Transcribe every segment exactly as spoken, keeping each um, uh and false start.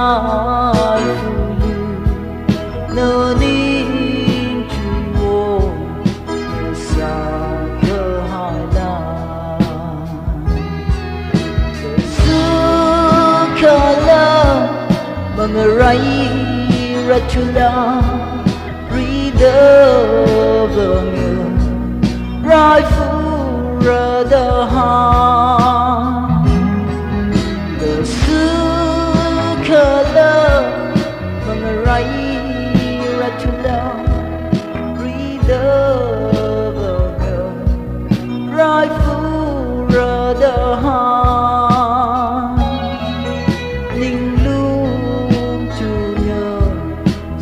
Raifulu, naning chiwui sākahaila. Sukhala, mangarai ratula, rida vāngu, raifu rada ha. Sukhala, mangarai ratula, rida vāngu, raifu rada ha. Ninglung chunga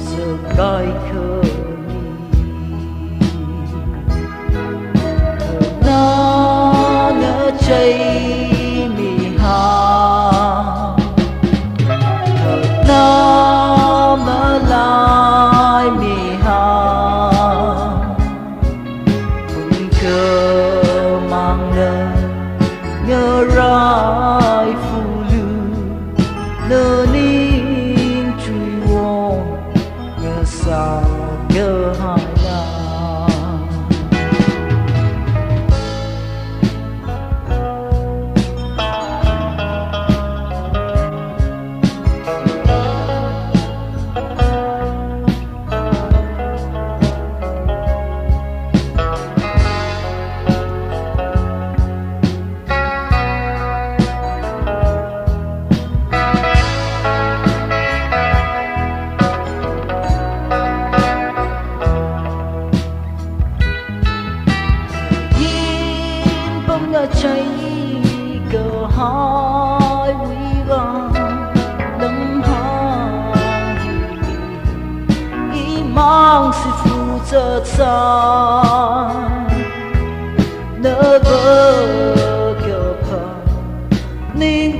sakai khani. Nana chai miha, na malai miha, pungka mangla ngarai fulu, naning chiwui sākahaila. Yin pamna chai kahai wiga lamhang, imang sifu tsatsa, nava kapha ning